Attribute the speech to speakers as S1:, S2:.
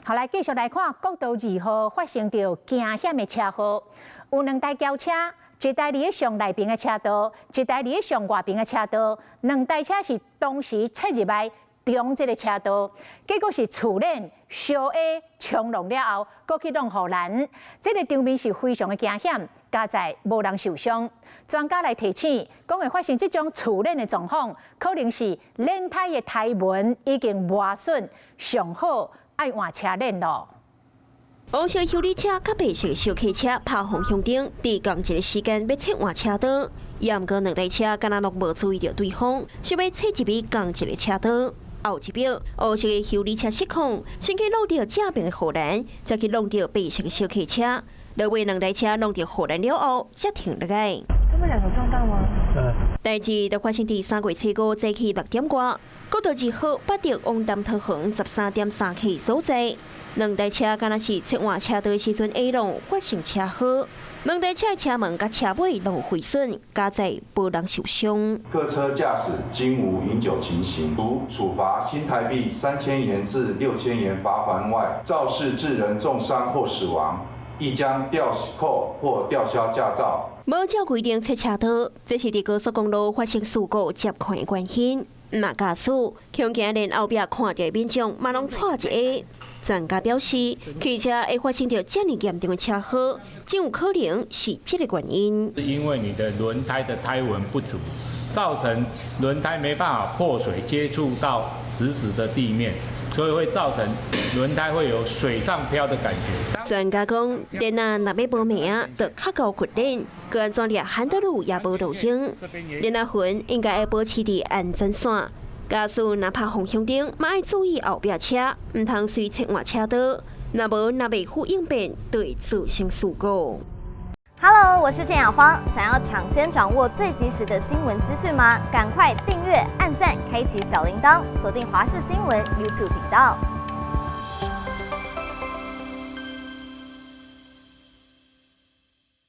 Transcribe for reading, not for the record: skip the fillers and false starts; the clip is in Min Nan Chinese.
S1: 好，來繼續來看國道二號發生著驚險的車禍，有兩台轎車，一台佇咧上內爿的車道，一台佇咧上外爿的車道，兩台車是同時切入來中這个車道，結果是厝鏈相挨衝撞了後，閣去撞護欄，這个場面是非常的驚險，佳哉無人受傷。專家來提醒，講會發生這種厝鏈的狀況，可能是輪胎的胎紋已經磨損，上好愛換車鏈囉。
S2: 黃色修理車佮白色小客車拍方向燈，佇仝一个時間欲切換車道，毋過兩台車敢若攏無注意著對方，想欲切入去仝一个車道。後一秒，烏色的修理車失控，先去挵著正爿的護欄，再去挵著白色的小客車。落尾兩台車挵著護欄了後，才停落來。
S3: 他們兩個撞到嗎？
S4: 對。
S2: 代誌就發生佇3月初五早起6點外，國道二號八德往南桃園13.3 K 所在，兩台車敢若是切換車道的時陣，下路發生車禍，兩台車的車門佮車尾攏毀損，佳哉無人受傷。
S5: 各車駕駛均無飲酒情形，除處罰新台幣3000元至6000元罰鍰外，肇事致人重傷或死亡，亦將吊扣或吊銷駕照。
S2: 無照規定切車道，這是佇高速公路發生事故接看的原因。若駕駛，恐驚連後壁看著的民眾嘛攏掣一下。專家表示，汽車會發生著遮爾嚴重的車禍，真有可能是這个原因。
S6: 是因為你的輪胎的胎紋不足，造成輪胎沒辦法破水接觸到實質的地面，所以會造成輪胎會有水上漂的感覺。
S2: 專家講，輪仔若欲無命，就較夠骨力，閣按怎掠漢德路也無路用。輪仔痕應該會保持佇安全線。駕駛若拍方向燈，嘛愛注意後壁車，毋通隨切換車道。若無若袂赴應變，就會造成事故。
S7: Hello，我是鄭雅芳。想要搶先掌握最及時的新聞資訊嗎？趕快訂閱、按讚、開啟小鈴鐺，鎖定華視新聞 YouTube 頻道。